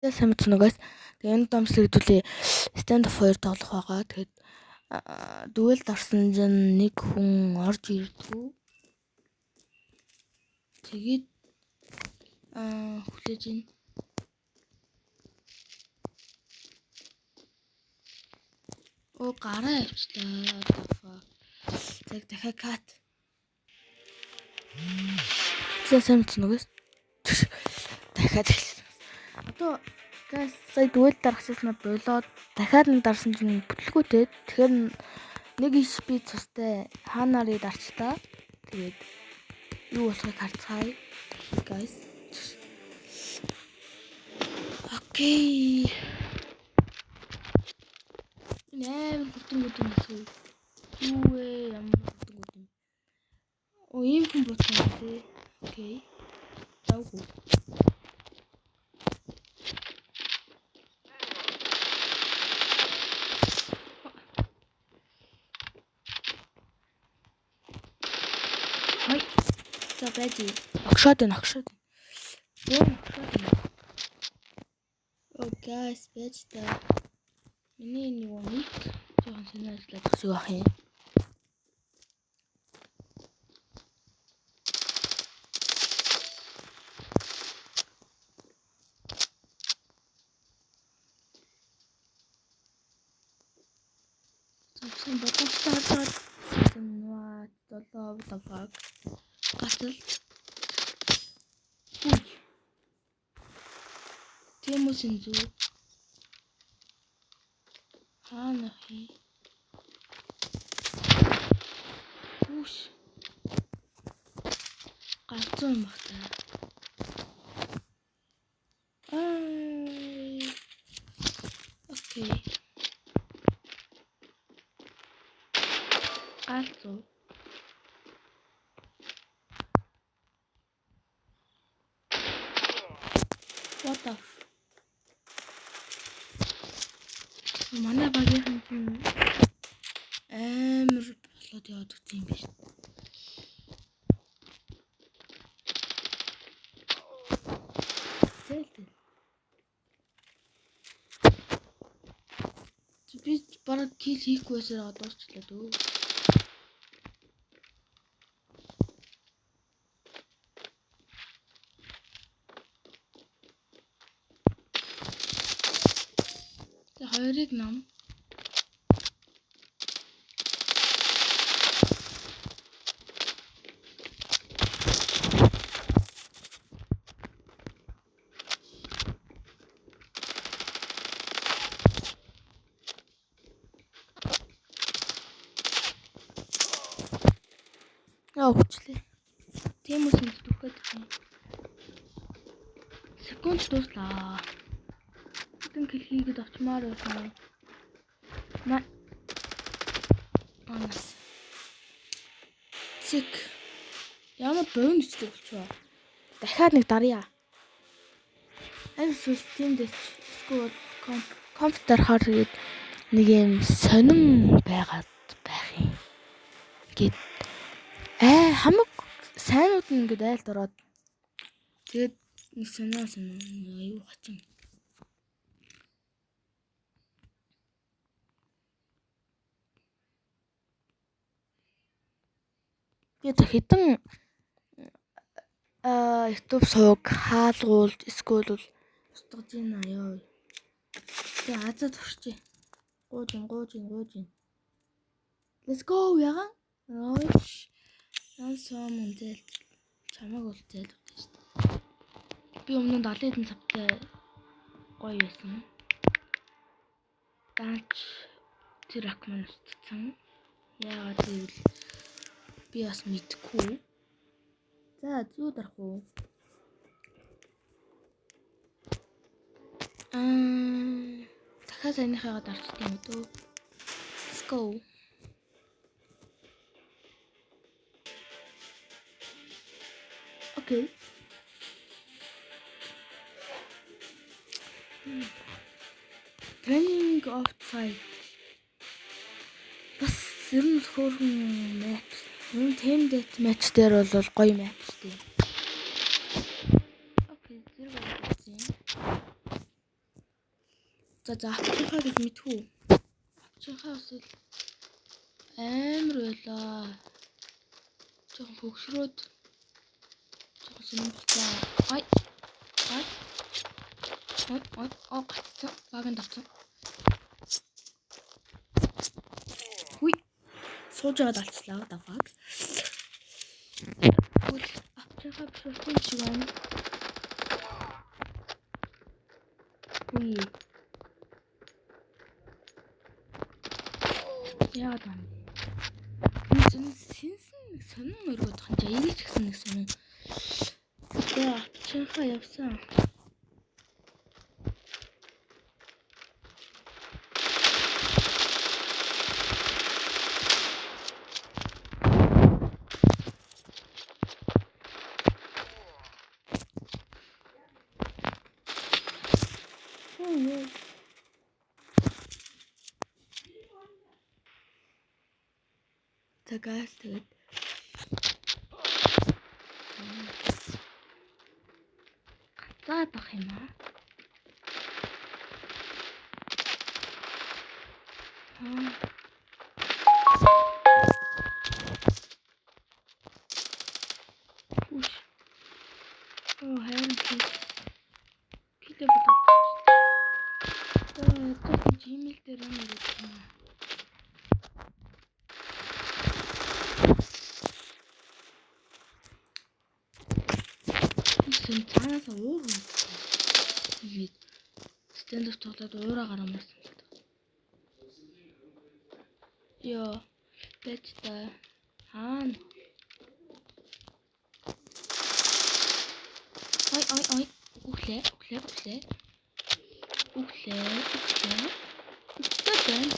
Сайн мэцэн үү, guys. Тэгээ энэ домслог хэдүүлээ Standoff 2 тоглох байгаа. Тэгээд duel дарсан чинь нэг хүн орж ирдгүү. Тэгээд хүлээж ин. Оо, гараа авчлаа. За, дахиад cut. За, сайн мэцэн үү, guys. Дахиад эхэлсэн. Одоо, guys, сая duel дарахсаснаа болоод дахиад нэг дарсан чинь бүтлгүүтэй. Тэгэхээр нэг HP цустай хаанаарыг дарчлаа. Тэгээд юу болохыг харцгаая. Guys. Okay. Энэ амар хурдан гүдэн гэсэн. Юу вэ? Ямар хурдан гүдэн. Оо, ийм хүн бодсон юм тий. Okay. Завгүй. Хай. За, байж. Огшоод байна, огшоод. Бөө, огшоод байна. Оо, guys, байж та. Миний нэг нэг жоохон сонир ажиллаад шиг байх юм. Зөвхөн боломжтой харж байгаа. What the fuck? Гацал. Үгүй. Тийм үү, сэнзүү. Хаана хий? Үш. Галзуу юм бах та. Ай. Okay. Галзуу. What the f. Манай багийнхан чинь амар болоод яваад өгсөн юм биш. Зээл зээл. Би бараг kill хийхгүй байсаар дуусчлаа дөө. За, хоёрыг ном. Яа, хүчлээ. Тийм үс юм дүрхэд юм. Секунд дууслаа. Хэдэн kill хийгээд очмоор байсан. Ма Анас. Цэг. Ямар богино үсдэг болчихоо. Дахиад нэг даръя. Аль эсвэл тийм дэс эсвэл comp дарахаар тэгээд нэг юм сонин байгаад байх юм. Гээд аа хамаг сайнууд нь ингээд айлд ороод тэгээд нэг сонио сонио аюу хачин. Би одоо хэдэн YouTube сувг хаалгуулж эсвэл бол устгаж байна ёо. За, азаа турчээ. Гуужин, гуужин, гуужин. Let's go, ягаан. Ой. Нан сом зээл чамайг бол зээлүүд шүү дээ. Би өмнө нь 70 хэдэн sub тай гоё байсан. Даач тэр ак маань устцсан. Яагаад гэвэл би бас мэдэхгүй. За, зүү дарах уу? Аа, дахиад саяныхаагаа дарчдаг юм дөө. Let's go. Okay. Training of fight. Бас ер нь хөөрхөн map. Ер нь team death match дээр бол гоё map шүү дээ. Okay, зэрэг болсон. За авчихаа гэж мэдхүү. Авчихаа бас л амар байлаа. Жохон хөгшрөөд жохон сонин болцоо. Ай. Ай. Ой, ой, оо гацсан. Баганд орсон. Хүй. Сууж байгаад алчлаа. The fuck. Тэгвэл авчихаа биш болох юм шиг байна. Хүй. Яагаад юм бэ? Энэ сэнсэн нэг сонин өргөд хан чи энийг ч гэсэн нэг сонин. За авчихаа явсан. За газ тэгээд гацаад ах юм аа. Үш. Оо хайрын килэ бодож. За Gmail дээр юм ирээд байна. Сэн цаанаас уур хүрдэг. Ингээд stand up тоглоод уураа гарамарсан л та. Йоо, байж та. Хаана? Ой ой ой. Үхлээ, үхлээ, үхлээ. Үхлээ, үхлээ. Үхлээ байна.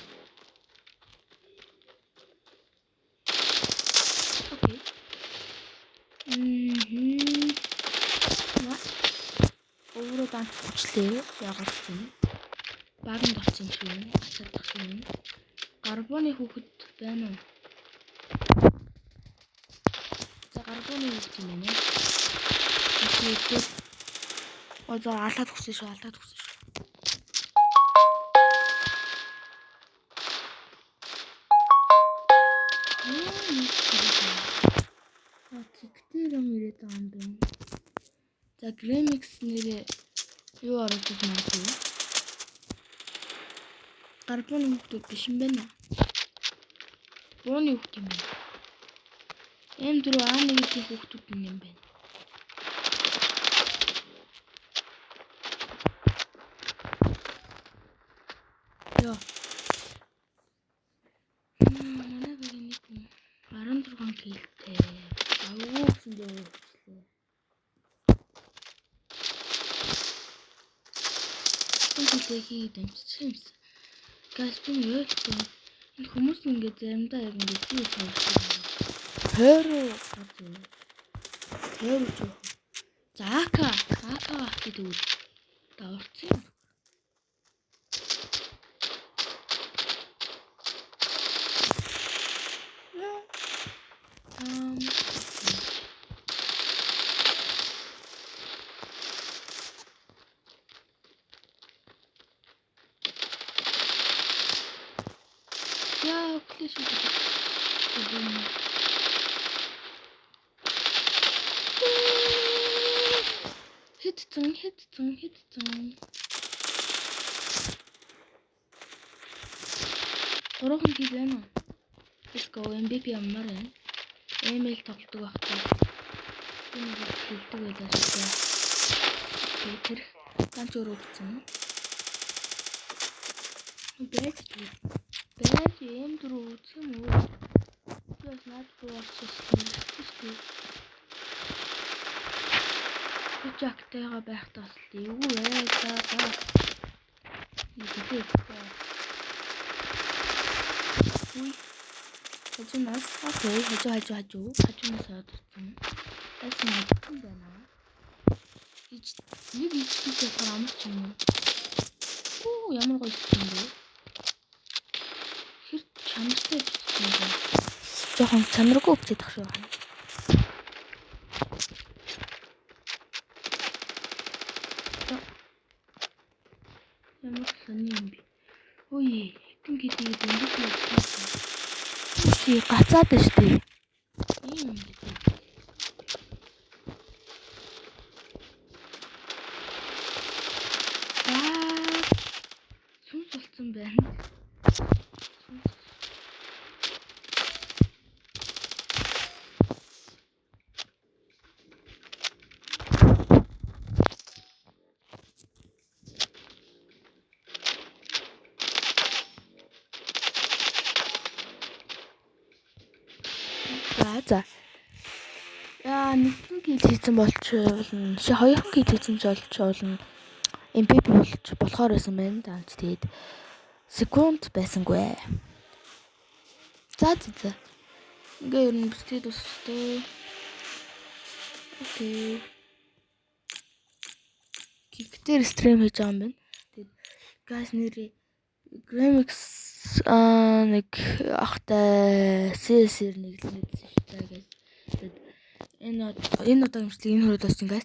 Okay. Өөрөө ганц хүчлээ. Яагаад ч юм. Баганд орсон юм шиг байна. Гацаадах юм. Гарбооны хүүхэд байна уу? За гарбооны хүүхэд юм байна. Тэгээд оо за алаад өгсөн шүү, алаад өгсөн шүү. Аа зэгтэр юм ирээд байгаа юм байна. За Gramix нэрээ юу оруулж магадгүй. Гарбооны хүүхдүүд биш юм байна. Бууны хүүхд юм байна. M4 A1-ийн хүүхдүүд юм байна. Йоо. Манай багийн нэг хүн 16 kill-тэй. Авгүй гэсэн дээ хөвчлээ. Энэ kill-ээ хийгээд амжчих юмсан. Газ би ойлгохгүй. Энэ хүмүүс ингээд заримдаа яг ингээд юу цааш. Тойроо гарч ирнэ. Тойроо ч яах. За АК, АК авчих тэгвэл даварцсан юм. Яа, өглөө шүү дээ. Хитцэн, хитцэн, хитцэн. 3 kill байна уу? Let's go. MVP ямар байна? ML тоглодог байхгүй. Би нэг хэлдэг байлаа шүү дээ. Тэр ганц өөр өгсөн. Байж байж M4 үзэх юм уу? Би бас наад руу орчихсон шүү дээ. Жактайгаа байхдаа бас л эвгүй бай за за. Нэг Үгүй. Хажуунаас okay, хажуу хажуу хажуу. Хажуунаас одсон. Тайсан одсон байна. Ич нэг ичдэг болохоор амар ч юм уу. Оо ямар гоё юм бэ? Хэр чанартай бичсэн юм бэ? Жохон чанаргүй бичээд ах шүү. Ямар сони юм бэ? Ой, хэдэн гэдэг дөнгөж явсан. Чи гацаад байна шүү дээ. Ийм юм гэдэг. Аа, сүнс болсон байна. Сүнс. За. Яа, нэгэн kill хийсэн болж болно. Ши хоёрхан kill хийсэн ч болж болно. MVP болж болохоор байсан байна. Заанч тэгээд секунд байсангүй. За. Ингээ ер нь бичлэгээ дуусчихлаа. Okay. Kick дээр stream хийж байгаа юм байна. Тэгээд guys, нэрээ Gramix аа нэг ахтай CS-ээр нэглэнэдсэн шүү дээ, guys. Тэгээд энэ удаагийн бичлэг энэ хүрээд дуусчихсан, guys.